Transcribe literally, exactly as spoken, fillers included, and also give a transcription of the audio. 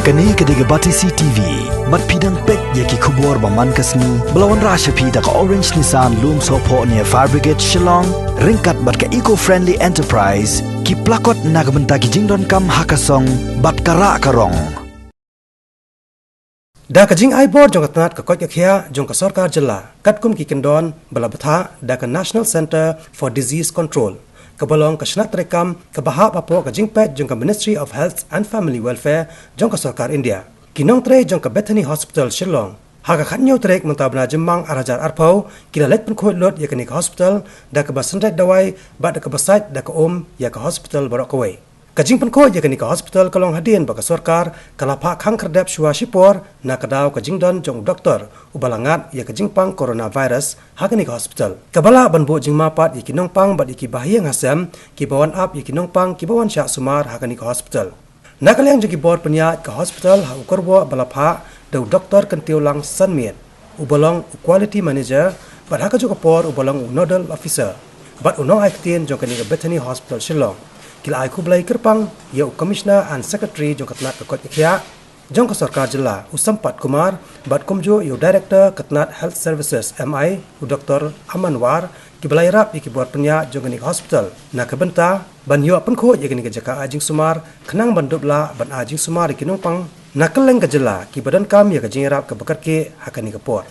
Kane ka dei ka Batesi T V. Bad phi dang peit ïa ki khubor ba man ka sngi ba la wanrah sha phi da ka Orange Nissan Lumsohphoh near Fire Brigade Shillong, ryngkat bad ka Eco Friendly Enterprise, ki plakot na ka bynta ki jingdonkam ha ka song bad ka rah ka rong. Da ka jingai bor jong ka tnat ka koit ka khiah jong ka sorkar jylla, katkum ki kyndon ba la bthah da ka National Centre for Disease Control, kaba long ka shnat treikam kaba hap hapoh ka jingpeit jong ka Ministry of Health and Family Welfare jong ka sorkar India, ki nongtrei jong ka Bethany Hospital Shillong, ha ka khathynñiew tarik mynta u bnai Jymmang ar hajar arphew, ki la leit pynkhuid lut ïa kane ka hospital da kaba synreit dawai bad da kaba sait da ka um ïa ka hospital baroh kawei. Ka jingpynkhuid ïa kane ka hospital ka long hadien ba ka sorkar ka la phah khang khyrdep shuwa shipor na ka daw ka jingdon jong u doktor uba la ngat ïa ka jingpang coronavirus ha kane ka hospital, kaba lah ban buh jingma pat ïa ki nongpang bad ïa ki bahaïing hasem kiba wan ap ïa ki nongpang kiba wan shah sumar ha kane ka hospital. Na ka liang jong ki bor pynïaid ka hospital ha u kyrwoh ba la phah da u Doktor Kyntiewlang Sanmiet, uba long u Quality Manager, bad ha kajuh ka por uba long u Nodal Officer bad u nongai ktien jong kane ka Bethany Hospital Shillong, ki la ai khublei kyrpang ïa u Commissioner and Secretary jong ka tnat ka koit ka khiah jong ka sorkar jylla, u Sampat Kumar, bad kumjuh ïa u Director ka tnat Health Services, M I, u Doktor Aman War, kiba la ïarap ïa ki bor pynïaid jong kane ka hospital na ka bynta ban ïoh pynkhuid ïa kane ka jaka ai jingsumar, khnang ban dup lah ban ai jingsumar ïa ki nongpang na kylleng ka jylla kiba donkam ïa ka jingïarap kaba kyrkieh ha kane ka por.